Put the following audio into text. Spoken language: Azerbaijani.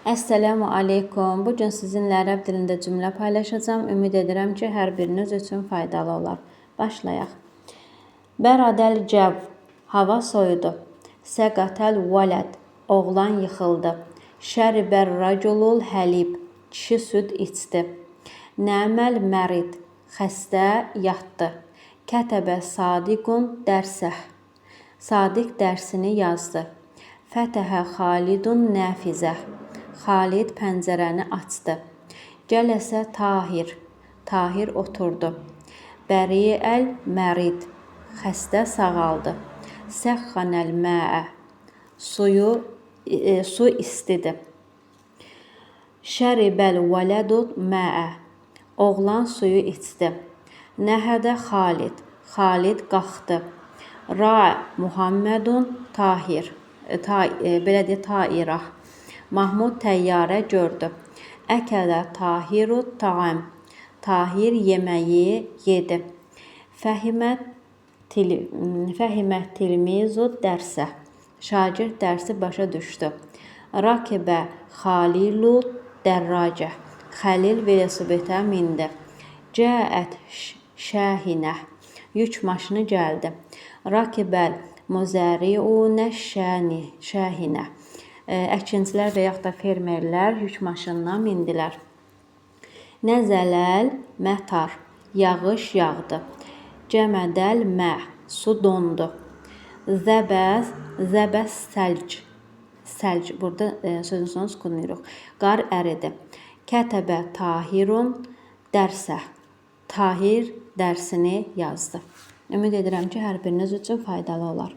Əssəlamu aleykum. Bu gün sizinlə ərəb dilində cümlə paylaşacağam. Ümid edirəm ki, hər biriniz üçün faydalı olar. Başlayaq. Bəradəl cəv, hava soyudu. Səqətəl vələd, oğlan yıxıldı. Şəribər raculul həlib, kişi süd içdi. Nəməl mərid, xəstə yatdı. Kətəbə sadiqun dərsəh, Sadiq dərsini yazdı. Fətəhə Xalidun nəfizəh. Xalid pəncərəni açdı. Cələsə Tahir. Tahir oturdu. Bəriəl mərid. Xəstə sağaldı. Səxxanəl məə. Suyu su istidir. Şəribəl vələdu məə. Oğlan suyu içdi. Nəhədə Xalid. Xalid qalxdı. Ra Muhammedun Tahir. Belə deyək, Tairah. Mahmud təyyarə gördü. Əkələ Tahiru taam. Tahir yeməyi yedi. Fəhimə tilmizu dərsə. Şagird dərsi başa düşdü. Rakibə Xalilu dərracə. Xəlil velosipedə mindi. Cəət şəhinə. Yük maşını gəldi. Rakibəl müzəriunə şəhinə. Əkinçilər və yaxud da fermerlər yük maşınına mindilər. Nəzələl mətar. Yağış yağdı. Cəmədəl mə. Su dondu. Zəbəs səlc. Səlc. Burada sözün sonunu sukunlayırıq. Qar əridi. Kətəbə Tahirun dərsə. Tahir dərsini yazdı. Ümid edirəm ki, hər biriniz üçün faydalı olar.